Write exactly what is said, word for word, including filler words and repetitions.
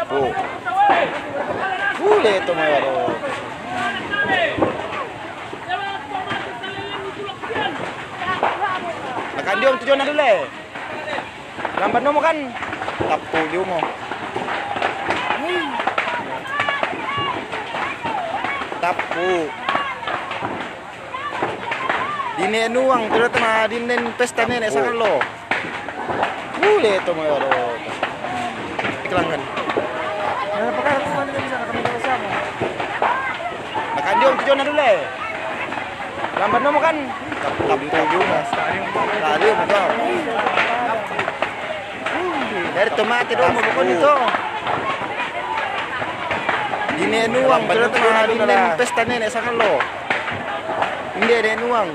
Oh. Ule to mai waro. Nakandiong tu jona dule. Lambat nomo kan. Tapu di umo. Tapu. Dine nuang, ternyata ma dine pesta nene sangalo. Ule to mai waro. Iklangkan. Nakandiong tu jona dule. Lambat nomo kan. Tapu di umo. Tadi umo. Dari tomate domo pokoknya to. Dine nuang, ternyata ma dine pesta nene sangalo. Inde de nuang.